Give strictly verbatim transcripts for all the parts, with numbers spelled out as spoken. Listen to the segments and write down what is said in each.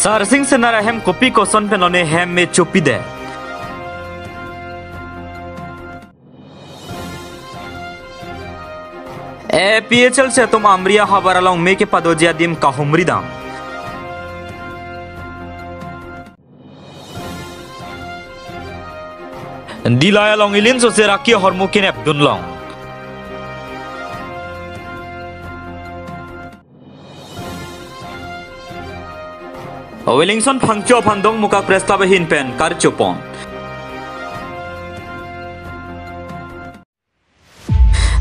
Sarsing Senar ahem kopi koson pen lone hem me chopidet. A P H L C atum Amri ahavar along me kepadoji adim kahumri dam. Dillai along ilinsose raki ahormu kenep dunlong. Williamson Phangcho aphan Dongmukak Press Club ahin pen karchopon.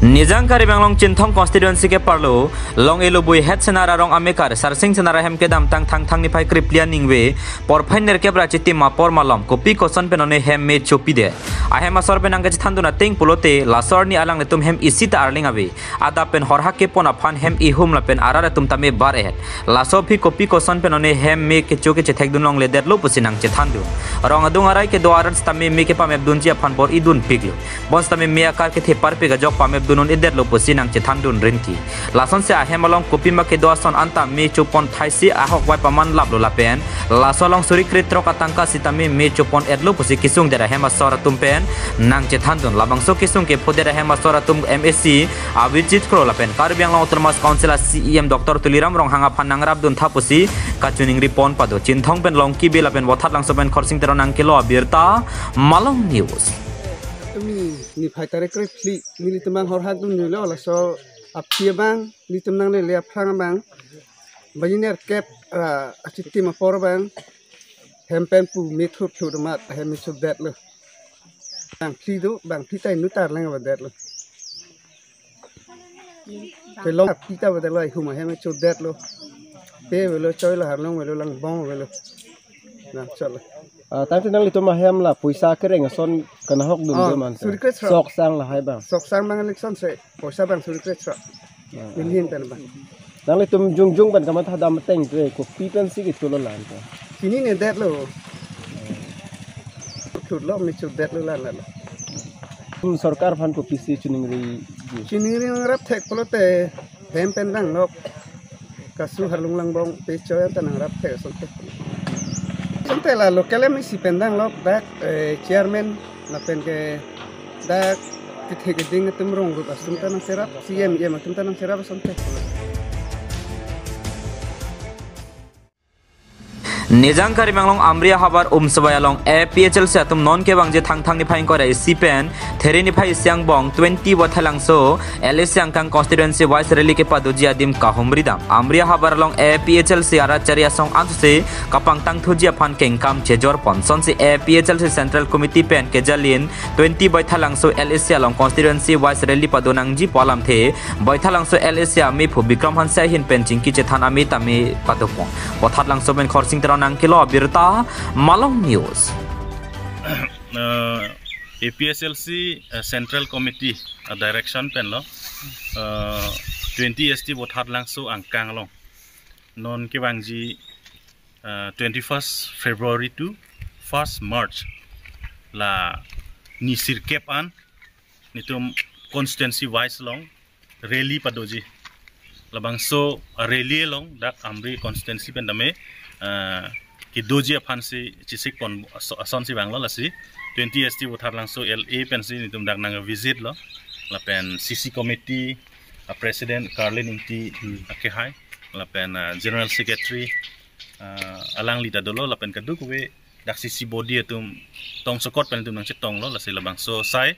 Nijang Karbi Anglong Chinthong constituency ke-arlo Long Elubui het Senar arong amekar Sarsing Senar ahem kedamtang Thangthang niphai krephli aningve porphai nerkep ra Chitim apor malom kopi koson pen lone hem me chopidet. Ahem asor pen nangkachethandun ateng pulote laso arni alanglitum hem isi ta arleng ave. Adap pen horhak kepon aphan hem ihum lapen arat atum tame bar-et. Laso aphi kopi koson pen lone hem me kecho kechethekdun longledetlo pusi nangchethandun. Rong adung arai kedo arat sitame me kepamepdunji aphan bor-idunpiklo. Bonsitame me akar ketheparpik ajok pamepdun un-edetlo pusi nangchethandun rinti. Lasonsi ahem along kopima kedo ason anta me chopon thaisi ahokvai pamanlaplo lapen laso along suri kre throk atangka sitame me chopon-etlo pusi kesungdet ahem asor atum pen nangchethandun. Labangso kesung kephodet ahem asor atum M A C Abhijit Kro lapen Karbi Anglong Autonomous Council a C E M Doctor Tuliram Ronghang aphan nangrapdun tha pusi kachiningriponpo do. Chinthong pen Longki Bey lapen Vothatlangso pen Khorsing Teron nangkelo abirta Malong News. Tumi niphai tarik krephli nelitum abang horhak dunlo laso aphi abang nelitum nanglele aphrang abang. Banghini nerkep ra Chitim apor abang. Hem pen pu me thut thut amat hem me chodetlo. Bangphli do, bangphli ta inut arleng avedetlo. Kelong aphi ta avedetlo, ihum ahem me chodetlo. Pe avelo, choi lo, harlong avelo, langbong avelo. Nang chotlo. Ah, tangte nanglitum ahem la poisa kereng ason kanahok dun Ah, de man. Suri kre throk. Sok sang lahai abang. Sok sang abang election se, poisa abang suri kre throk. Ah. Nelihin pen abang. Nanglitum jongjong pen kamatha dam ateng ke kopi pensi kethulo la-an ke. Chinine detlo. Thutlo me chodetlo la-an la. Hmm, sorkar aphan kopisi chiningri ji. Chiningri nangrap thek pulote hem pen danglok. Kasu harlong langbong pe choi anta nangrap thek asonte. Asonte la local M A C pen danglok dak, eh, chairman lapen ke dak kethe keding atum rong rup asum ta nangcherap, C M, E M atum ta nangcherap asonte. Nijang Karbi Anglong Amri ahavar Umswai along A P H L C atum non kevangji Thangthang niphai ingkoi ra isi pen There niphai isi angbong twenty Vothatlangso L A C angkang constituency wise rally kepadoji adim kahumri dam. Amri ahavar along A P H L C arat chari asong ansose kapangtangthuji aphan kengkam chejorpon. Sonsi A P H L C Central Committee pen kejalin twenty Baithalangso L A C along constituency wise rally pado nangji pu alamthe Baithalangso L A C amephu Bikram Hanse ahin pen chingki chethan ame tame padopon. Vothatlangso pen Khorsing Teron nangkelo abirta Malong News. Uh, A P H L C, uh, Central Committee, uh, direction penlo, uh, twenty S T Vothatlangso angkang along non kevangji, uh, twenty-first February to first March la ni sirkep an nelitum constituency wise along rally padoji. Labangso rally along dak Amri constituency pen tame, ah, kedoji aphansi chesikpon aso-, asonsi vanglo lasi twenty S T Vothatlangso L A pensi nelitum dak nangvisit lo. Lapen C C committee, ah, president Carlin Ingti, hmm, akehai. Lapen, ah, general secretary, ah, alangli ta dolo lapen kadokave dak C C body atum tongsokot pen nelitum nangchetonglo lasi labangso asai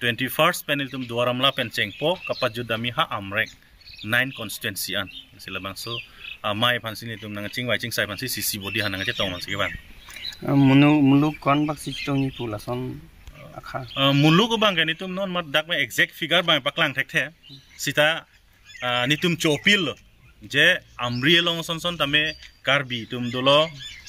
twenty-first pen nelitum Duar Amla pen chengpo kapajut dam-i ha Amreng nine constituency an. Lasi labangso amei aphansi nelitum nangchingvai chingsai aphansi C C body ha nangchetong mansi kevang. Ah, munu-, muluk konbak si chetongji pu lason akha. Ah, muluk abang ke nelitum non mat dak me exact figure abang paklang thekthe. Sita ah, nelitum cho-appeal lo. Je Amri along sonson tame Karbi atum dolo,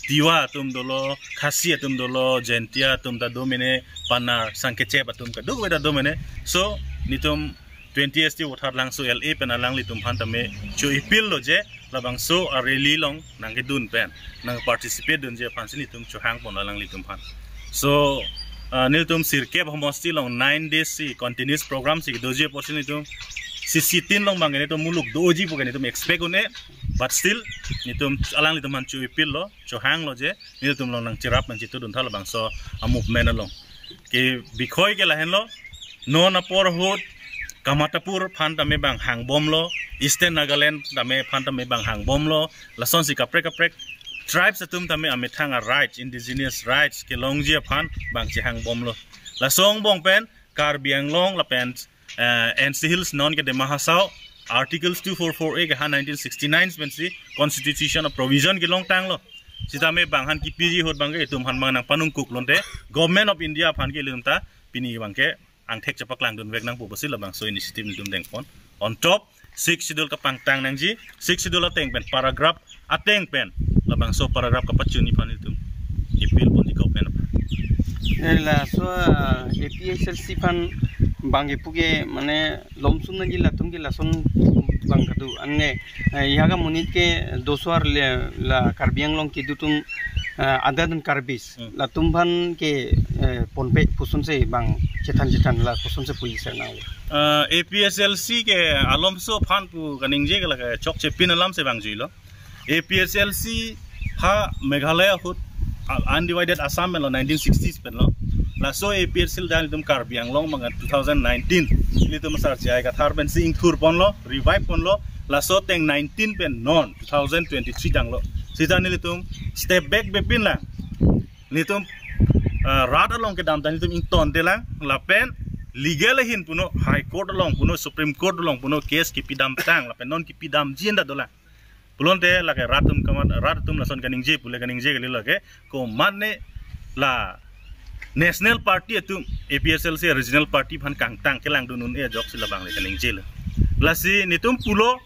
Tiwa atum dolo, Khasi atum dolo, Jaintia atum ta do mene, Panar, Sangkechep atum kadokave ta do mene. So, nelitum twenty S T Vothatlangso L A pen alanglitum aphan tame cho-appeal lo je, labangso a rally along nangkedun pen, nangparticipate dunji aphansi nelitum chohangpon alanglitum aphan. So, ah, nelitum sirkep homosti along nine days si continuous program si doji apotsi nelitum C C tin along abang ke nelitum muluk doji pu ke nelitum expect un-e. But still, netum alanglitum aphan chu-appeal lo, chohang lo je, netum along nangcherap nangchitudun tha labangso a-movement along. Ke bikhoi ke lahenlo, non apor ahut, Kamatapur aphan tame bang hangbomlo, Eastern Nagaland tame aphan tame bang hangbomlo, lasonsi kaprek kaprek tribes atum tame amethang a-rights, indigenous rights kelongji aphan bang chehangbomlo. Laso angbong pen Karbi Anglong lapen, eh, N C Hills non ke Dima Hasao, Articles two four four A ke ha nineteen sixty-nine pensi Constitution a-provision kelongtanglo. Sitame bang aphan kipiji ahut bang ke itum aphan bang nangpanungkuk lonte Government of India aphan ke ilitum ta pini bang ke angthek chepaklangdunvek nangpo pusi labangso initiative netum dengpon. On top, Sixth Schedule kapangtang nangji, Sixth Schedule ateng pen paragraph ateng pen labangso paragraph kapachini aphan itum appeal pon di government aphan. Eh, laso, ah, A P H L C aphan bang kepu ke mane lomsum nangji latum ke lason bang kadu. Anke, eh, yaga monit ke doso-ar le la Karbi Anglong kedo atum, eh, other than Karbis. Hmm. Latum aphan ke, eh, ponpe pusonsi bang chethan chethan la pusonsi puji sernang. Eh, A P H L C ke alomso aphan pu kaningje ke lake chokche pin alamsi bang juilo. A P H L C ha Meghalaya ahut, ah, undivided Assam penlo nineteen sixties penlo. Laso A P H L C dan itum Karbi Anglong manga two thousand nineteen. Ilitum asar J I Kathar pensi ingthur ponlo, revive ponlo. Laso ateng nineteen pen non two thousand twenty-three tanglo. Sita nelitum step back bepin lang. Nelitum, ah, rat along kedam ta nelitum ingtonte lang, lapen legal ahin puno, High Court along puno, Supreme Court along puno case kipidamtang, lapen non kipidamji anda dolang. Pulote lake rat atum kamat, rat atum lason kaningje pule kaningje kali lake, komatne la National Party atum A P H L C regional party aphan kangtang kelangdun un-e ajoksi labang le kaningjelo. Lasi netum pulo,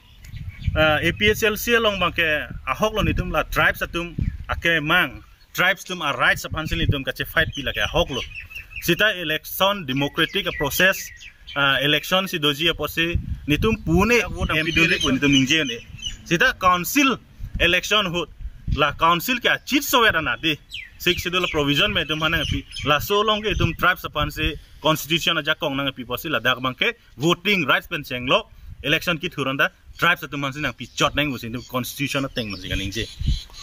ah, A P H L C along bang ke ahok lo, netum la tribes atum akemang, tribes atum a-rights aphansi netum kachefight pi lake ahok lo. Sita election democratic a-process, ah, election si doji apotsi netum pune vote M P dun pu netum ningje un-e. Sita council election ahut la council ke achit sovet anat di. Sixth Schedule provision me itum aphan nangpi. Laso along ke itum tribes aphansi constitution ajakong nangpi apotsi ladak bang ke voting rights pen chenglo, election kithur anta tribes atum aphansi nangpichot nang pusi itum constitution ateng pusi kaningje.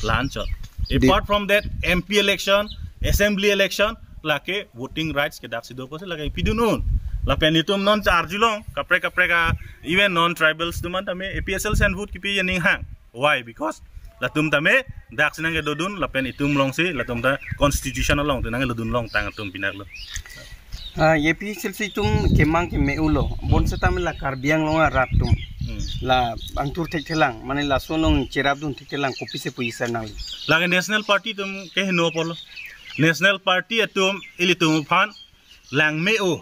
La-an chot. Di- Apart from that, M P election, assembly election, lake voting rights ke daksi do pusi lake pidun un. Lapen itum non charjulong, kaprek kaprek a, even non tribals atum an tame A P H L C aphan vote kipi aning hang. Why? Because latum tame daksi nangkedodun, lapen itum alongsi latum ta constitution along tu nangkedodun longtang atum pinaklo. Ah, A P H L C atum kemang keme-o lo. Bonseta me la Karbi Anglong arat atum. Hmm. La angthur thekthelang, mane laso along cherapdun thekthelang, kopisi puji sernang. Lake National Party atum ke heno apotlo. National Party atum ilitum aphan langme-o.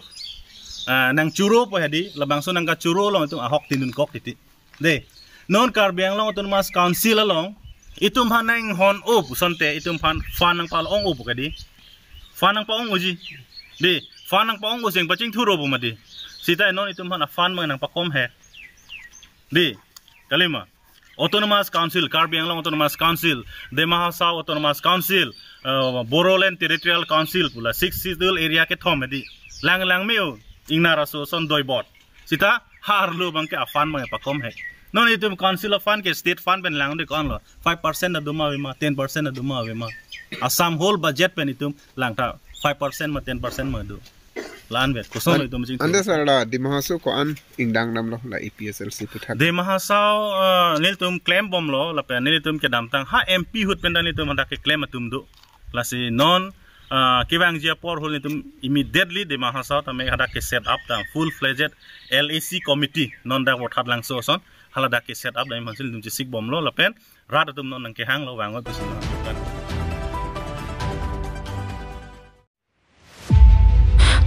Ah, nangchoro po hedi, labangso nangkachoro along itum ahok tindunkok titi. De, non Karbi Anglong Autonomous Council along itum aphan nanghon-o pusonte itum aphan fund nangpal-ong-o pu kadi. Fund nangpa-ong-oji. De, fund nangpa-ong-o sing pachingthur-o pu mati. Sita non itum aphan a-fund mang nangpakom he. De, kalima. Autonomous Council, Karbi Anglong Autonomous Council, Dima Hasao Autonomous Council, uh, Bodoland Territorial Council pula Sixth Schedule area kethom hedi. Lang langme-o, ingnar aso ason doibot. Sita harlo bang ke a-fund bang pakom he. Non itum council a-fund ke state fund pen langde konlo. Five percent aduma avema, ten percent aduma avema. Assam whole budget pen itum langta five percent ma ten percent ma do. La-an vet. Kosonlo itum ching. Ante sir, la Dima Hasao ko-an ingdang damlo la A P H L C puthot? Dima Hasao, eh, nelitum klembomlo, lapen nelitum kedamtang ha M P ahut pen ta nelitum hadak keklem atum do. Lasi non, ah, kevangji apor ahut nelitum immediately Dima Hasao tame hadak ke-set up tang full-fledged L A C committee non dak Vothatlangso ason haladak ke-set up tame mansil nelitum chesikbomlo lapen rat atum non nangkehanglo vang-oi pusi.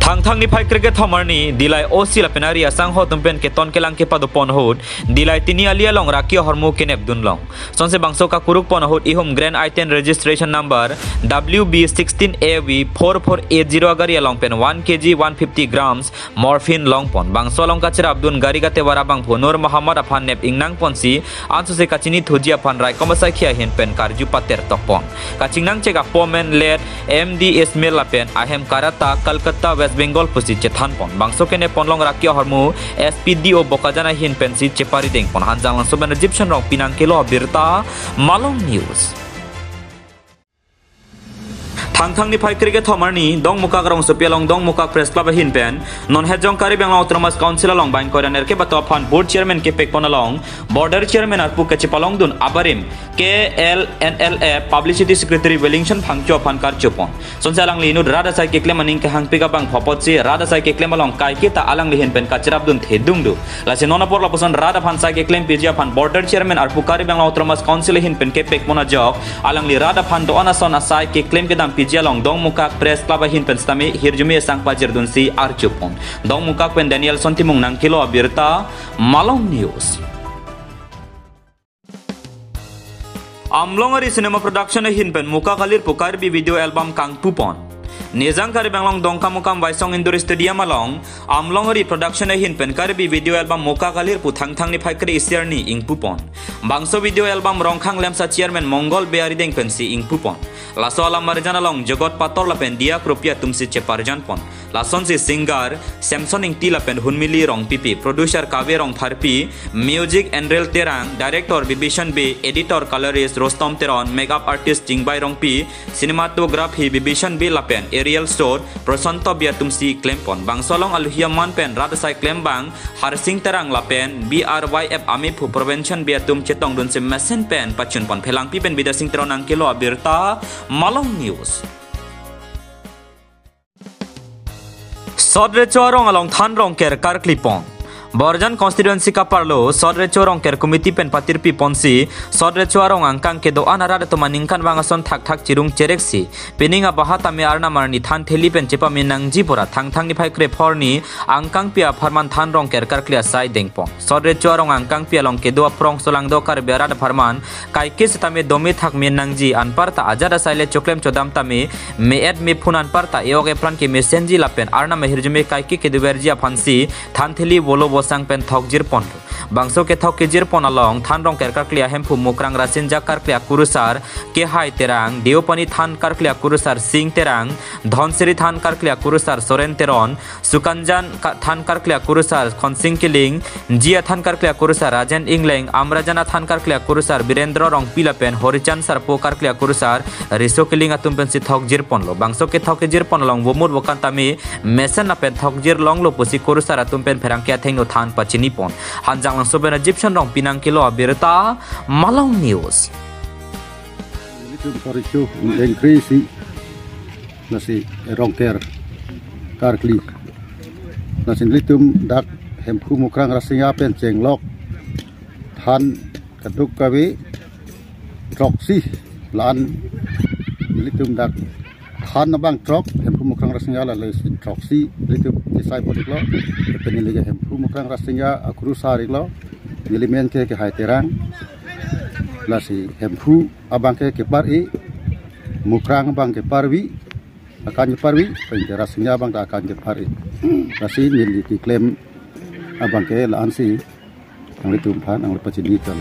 Thangthang niphai kre-kethom arni Dillai O C lapen ari asangho atum pen keton kelang kepadopon ahut Dillai Tiniali along raki ahormu kenepdunlong. Sonse bangso kakurukpon ahut ihum Grand I ten registration number W B sixteen A V four four eight zero agari along pen one K G one fifty grams morphine longpon. Bangso along kacherapdun gari katewar abangphu Nur Mohammad aphan nep ingnangponsi ansose kachinithuji aphan raikom asaikhi ahin pen karju patertokpon. Kachingnangchek apo men late M D Ismail lapen ahem Karata, Kolkata, West Bengal pusi chethanpon. Bangso kene ponlong raki ahormu S P D O Bokajan ahin pensi cheparidengpon. Hanjanglangso pen Egyptian Rongpi nangkelo abirta, Malong News. Thangthang niphai kre-kethom arni, Dongmukak rongsopi along Dongmukak Press Club ahin pen, non hejong Karbi Anglong Autonomous Council along bang koiran erke bato aphan Board Chairman kepekpon along, Border Chairman arpu kachepalongdun abarim, K L N L A Publicity Secretary Wellington Phangcho aphan karchupon. Sonsi alangli inut rat asai keklem aning kehangpik abang phopotsi rat asai keklem along kaiketa alangli ahin pen kacherapdun thedung do. Lasi non apor lapuson rat aphan sai keklempiji aphan Border Chairman arpu Karbi Anglong Autonomous Council ahin pen kepekpon ajok, alangli rat aphan do-an ason asai keklem kedampiji along Dongmukak Press Club ahin pen sitame hirjume sang pajirdunsi archupon. Dongmukak pen Danielson Timung nangkelo abirta, Malong News. Amlongari Cinema Production ahin pen Mukak Alir pu Karbi video album kangpupon. Nijang Karbi Anglong Dongkamukam Waisong Indoor Stadium along Amlongari Production ahin pen Karbi video album Mukak Alir pu Thangthang niphai kre-isi arni ingpupon. Bangso video album Rongkhang Lemsa Chairman Mongol Bey arideng pensi ingpupon. Laso alam marjan along Jogot Pator lapen Diya Kropi atumsi cheparjanpon. Lasonsi singer Samson Ingti lapen Hunmili Rongpipi, producer Kave Rongpharpi, music Andrel Terang, director Bibhishan Bey, editor colorist Rostom Teron, makeup artist Chingbai Rongpi, cinematography Bibhishan Bey lapen aerial shot Prosanto Bey atumsi klempon. Bangso along aluhi aman pen rat asai klembang Harsing Terang lapen B R Y F amephu Prevention Bey atum chetongdunsi mesen pen pachunpon. Phelangpi pen Bidya Sing Teron nangkelo abirta, Malong News. Sot Recho Arong along than rongker karklipon. Borjan constituency kaparlo Sot Recho Rongker committee pen patirpiponsi Sot Recho Arong angkang kedo-an arat atum aningkanvang ason thakthak chirung chereksi pining abaha tame Arnam arni than theli pen chepame nangji pura Thangthang niphai kre-pho arni angkangpi apharman than rongker karkli asai dengpon. Sot Recho Arong angkangpi along kedo aprong solangdo Karbi arat apharman kaike sitame dome thakme nangji, anparta ajat asai le choklem chodam tame me-et mephun anparta e-ok epran kemesenji lapen Arnam ahirjume kaike kedoverji aphansi than theli volo vosang pen thokjirponlo. Bangso kethok kejirpon along than rongker karkli ahemphu Mukrang Rasinja karkli akurusar Kehai Terang, Deopani than karkli akurusar Sing Terang, Dhonsiri than karkli akurusar Soren Teron, Sukanjan ka-, than karkli akurusar Khonsing Kiling, Jia than karkli akurusar Rajen Ingleng, Amrajana than karkli akurusar Birendra Rongpi lapen Horichand Sarpo karkli akurusar Riso Kiling atum pensi thokjirponlo. Bangso kethok kejirpon along vomut vokan tame mesen lapen thokjirlonglo pusi kurusar atum pen pherangke athengno than pachinipon. Hanjanglangso pen Egyptian Rongpi nangkelo abirta, Malong News. Nelitum karicho engkri si nasi rongker karkli. Nasi nelitum dak hemphu Mukrang Rasinja pen chenglok than kaduk kave throksi la-an nelitum dak than abang throk, hemphu Mukrang Rasinja la lesi throksi nelitum kisai podiklo, pen neli ke hemphu Mukrang Rasinja akurusar iklo, neli men ke Kehai Terang, lasi hemphu abang ke kepar-i, Mukrang abang keparvi, akan keparvi, pen ke Rasinja abang ta akan kepar-i. Lasi neli keklem abang ke la-ansi, nanglitum aphan, nangli pachini kali.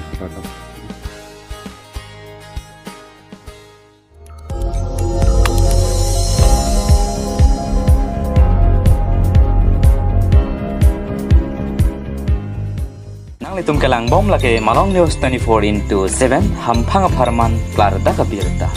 Nanglitum kelangbom lake Malong News twenty-four into seven, hamphang apharman klardak abirta.